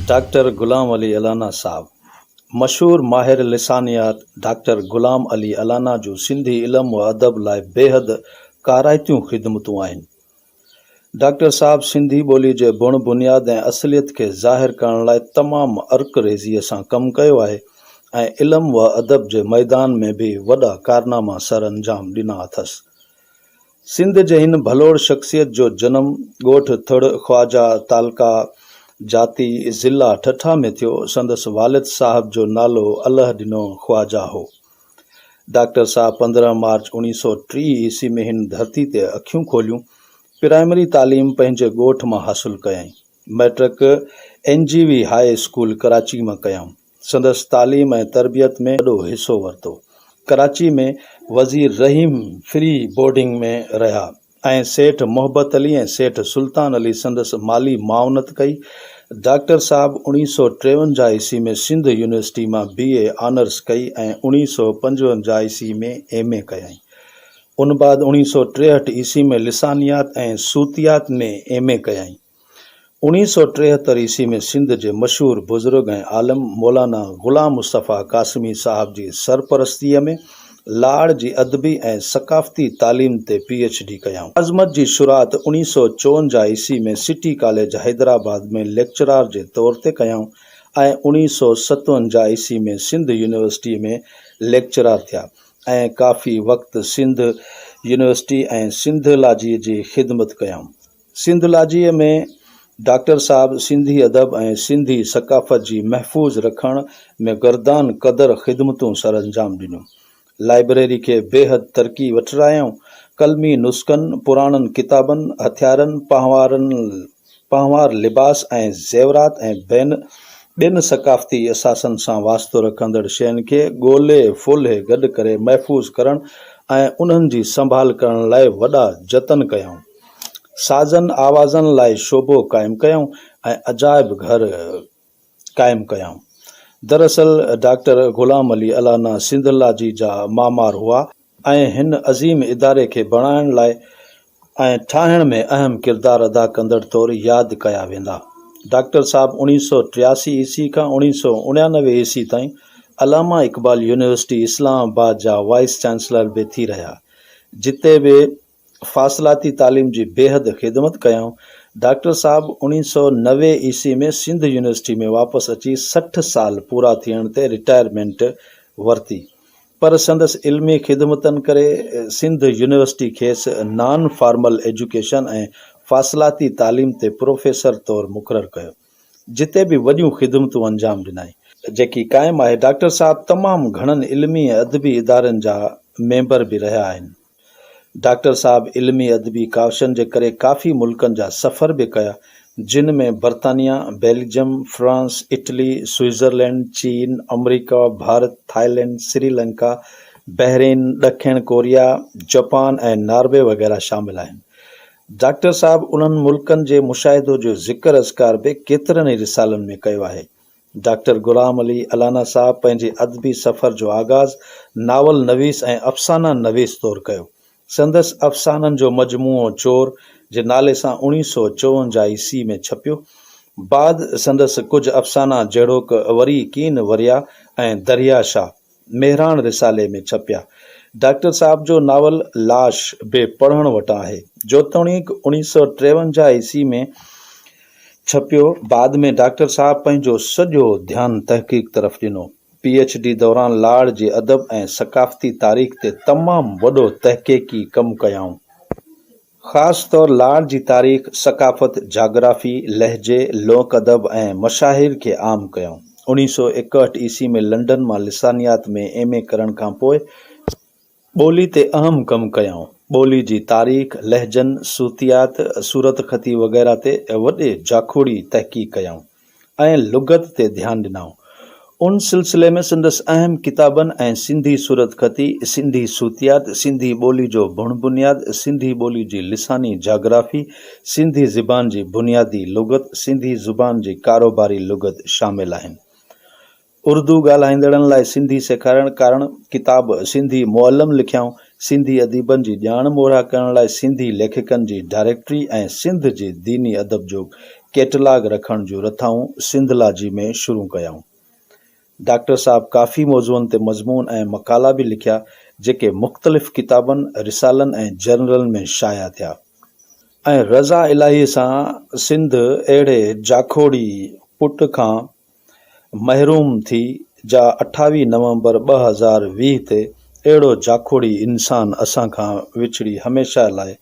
Doctor Ghulam Ali Allana صاحب، مشهور ماهر لسانيات ڊاڪٽر غلام علي الانا جون سنڌي علم و ادب لاء بيحد ڪارائتيون خدمتون آهن. ڊاڪٽر صاحب سنڌي ٻولي جي بڻ بنياد ۽ اصليت کي ظاهر ڪرڻ لاء تمام عرق ريزيء سان ڪم ڪيو آهي ۽ علم و ادب جي ميدان ۾ به وڏا ڪارناما سرانجام ڏنا اٿس. سنڌ جي هن ڀلوڙ شخصيت جو جنم ڳوٺ ٿڙ خواجه تعلقه جاتي ضلع ٺٽه ۾ ٿيو. سندس والد صاحب جو نالو الهه ڏنو خواجه هو. ڊاڪٽر صاحب 15 مارچ 1930 عيسوي ۾ هن ڌرتي تي اکيون کوليون. پرائمري تعليم پنهنجي ڳوٺ مان حاصل ڪيائين. Matric N G V high school Karachi مان ڪيائون. سندس تعليم ۽ تربيت ۾ وڏو حصو ورتو. ڪراچي ۾ وزير رحيم فري بورڊنگ ۾ رهيا ۽ سيٺ محبت علي ۽ سيٺ سلطان علي سندس مالي معاونت ڪئي. ڊاڪٽر صاحب اوڻيهه سئو ٽيونجاهه عيسوي ۾ سنڌ يونيورسٽي مان بي اي آنرس ڪئي ۽ اوڻيهه سئو پنجونجاهه عيسوي ۾ ايم اي ڪيائين. ان بعد اوڻيهه سئو ٽيهٺ عيسوي ۾ لسانيات ۽ صوتيات ۾ ايم اي ڪيائين. اوڻيهه سئو ٽيهتر عيسوي ۾ سنڌ جي مشهور بزرگ ۽ عالم مولانا غلام مصطفيٰ قاسمي صاحب جي سرپرستيء ۾ لاڙ جي ادبي ۽ ثقافتي تعليم تي پي ايڇ ڊي ڪيائون. عظمت جي شروعات اوڻيهه سئو چوونجاهه عيسوي ۾ سٽي ڪاليج حيدرآباد ۾ ليڪچرار جي طور تي ڪيائون ۽ اوڻيهه سئو ستونجاهه عيسوي ۾ سنڌ يونيورسٽيء ۾ ليڪچرار ٿيا ۽ ڪافي وقت سنڌ يونيورسٽي ۽ سنڌالاجيء جي خدمت ڪيائون. سنڌالاجيء ۾ ڊاڪٽر صاحب سنڌي ادب ۽ سنڌي ثقافت جي محفوظ رکڻ ۾ گردان قدر خدمتون سرانجام ڏنيون. لائبريري کي بيحد ترقي وٺرايائون. قلمي نسخن، پراڻن ڪتابن، هٿيارن، پنهوارن، پنهوار لباس ۽ زيورات ۽ بين ٻين ثقافتي اثاثن سان واسطو رکندڙ شين کي ڳولي ڦولهي گڏ ڪري محفوظ ڪرڻ ۽ انهن جي سنڀال ڪرڻ لاء وڏا جتن ڪيائون. سازن آوازن لاء شعبو قائم ڪيائون ۽ عجائب گهر قائم ڪيائون. دراصل ڊاڪٽر غلام علي الانا سنڌالاجي جا معمار هئا ۽ هن عظيم اداري کي بڻائڻ لاء ۽ ٺاهڻ ۾ اهم ڪردار ادا ڪندڙ طور ياد ڪيا ويندا. ڊاڪٽر صاحب اوڻيهه سئو ٽياسي عيسوي کان اوڻيهه سئو اڻيانوي عيسوي تائين علامه اقبال يونيورسٽي اسلام آباد جا وائيس چانسلر به ٿي رهيا، جتي به فاصلاتي تعليم جي بيحد خدمت ڪيائون. ڊاڪٽر صاحب اوڻيهه سئو 90 عيسوي ۾ سنڌ يونيورسٽي ۾ واپس اچي 60 سال پورا ٿيڻ تي رٽائرمينٽ ورتي پر سندس علمي خدمتن ڪري سنڌ يونيورسٽي کيس نان فارمل ايجوڪيشن ۽ فاصلاتي تعليم تي پروفيسر طور مقرر ڪيو جتي به وڏيون خدمتون انجام ڏنائين. جيڪي قائم آهي. ڊاڪٽر صاحب تمام گهڻن علمي ۽ ادبي ادارن جا ميمبر به رهيا آهن. ڊاڪٽر صاحب علمي ادبي ڪاوشن جي ڪري ڪافي ملڪن جا سفر به ڪيا، جن ۾ برطانيا، بيلجم، فرانس، اٽلي، سوئٽزرلينڊ، چين، آمريڪا، ڀارت، ٿائلينڊ، سري لنڪا، بحرين، ڏکڻ ڪوريا، جپان ۽ ناروي وغيره شامل آهن. ڊاڪٽر صاحب انهن ملڪن جي مشاهدو جو ذڪر اذڪار به ڪيترن ئي رسالن ۾ ڪيو آهي. ڊاڪٽر غلام علي الانا صاحب پنهنجي ادبي سفر جو آغاز ناول نويس ۽ افسانه نويس طور ڪيو. سندس افسانن جو مجموعو چور جي نالي سان اوڻيهه سئو چوونجاهه عيسوي ۾ ڇپيو. بعد سندس ڪجهه افسانا جهڙوڪ وري ڪين وريا ۽ دريا شاهه مهراڻ رسالي ۾ ڇپيا. ڊاڪٽر صاحب جو ناول لاش به پڙهڻ وٽان آهي. جيتوڻيڪ اوڻيهه سئو ٽيونجاهه عيسوي ۾ ڇپيو، بعد ۾ ڊاڪٽر صاحب پنهنجو سڄو ڌيان تحقيق طرف ڏنو. پي ايڇ ڊي دوران لاڙ جي ادب ۽ ثقافتي تاريخ تي تمام وڏو تحقيقي ڪم ڪيائون. خاص طور لاڙ جي تاريخ، ثقافت، جاگرافي، لهجي، لوڪ ادب ۽ مشاهير کي عام ڪيائون. اوڻيهه سئو ايڪهٺ عيسوي ۾ لنڊن مان لسانيات ۾ ايم اي ڪرڻ کان پوء ٻولي تي اهم ڪم ڪيائون. ٻولي جي تاريخ، لهجن، صوتيات، صورتخطي وغيره تي وڏي جاکوڙي تحقيق ڪيائون. ۽ لغت تي ڌيان ڏنائون. ان سلسلي ۾ سندس اهم ڪتابن ۽ سنڌي صورتخطي، سنڌي صوتيات، سنڌي ٻولي جو بڻ بنياد، سنڌي ٻولي جي لساني جاگرافي، سنڌي زبان جي بنيادي لغت، سنڌي زبان جي ڪاروباري لغت شامل آهن. اردو ڳالهائيندڙن لاء سنڌي سيکارڻ ڪارڻ ڪتاب سنڌي معلم لکيائون، سنڌي اديبن جي ڄاڻ مورها ڪرڻ لاء سنڌي ليکڪن جي ڊائريڪٽري ۽ سنڌ جي ديني ادب جو ڪيٽلاگ رکڻ جون رٿائون سنڌالاجي ۾ شروع ڪيائون. ڊاڪٽر صاحب ڪافي موضوعن تي مضمون ۽ مقالا به لکيا، جيڪي مختلف ڪتابن، رسالن ۽ جرنلن ۾ شايع ٿيا. ۽ رضا الاهيء سان سنڌ اهڙي جاکوڙي پٽ کان محروم ٿي، جا 28 نومبر 2020 تي اهڙو جاکوڙي انسان اسان کان وڇڙي هميشه لاء.